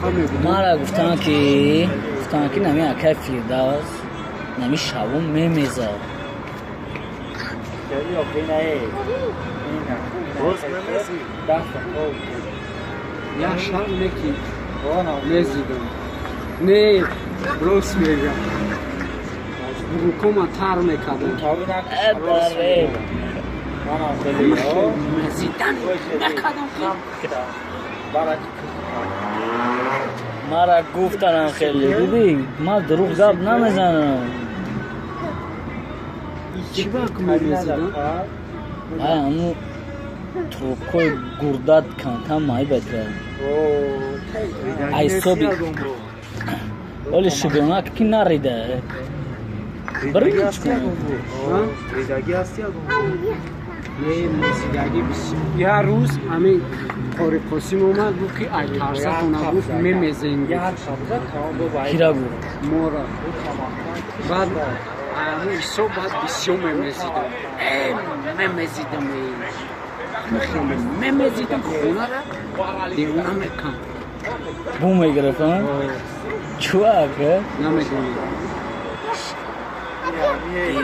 Алоқа мебудам. Мара гуфтанд, ки нами акай Фирдавс нами шавум мемезад. Як шаб неки мезидам. Не, рост мегам. Рукома тар мекардам. Э, Мезидан накардам ки. Мара гуфтанам, хеле дидӣ, ман дурӯғ гап намезанам. Чӣ ба мемезидам? Ай, ҳаму трубкои гурдат камкам майбад кард. Айсоби оли шибонак ки нарида. Ридагӣ ҳасти ягон? Не, мезидагӣ бисёр. Як рӯз ҳамин Қори Қосим омад, гуфт, ки ай тарсатона, гуфт, мемезем. Кира гуфт? Мора. Баъд ҳамун ҳисоб баъд бисёр мемезидам. Мемезидам, хеле мемезидам, хонара девона мекан. Бу мегирифт, чӯ ака? Намедонам.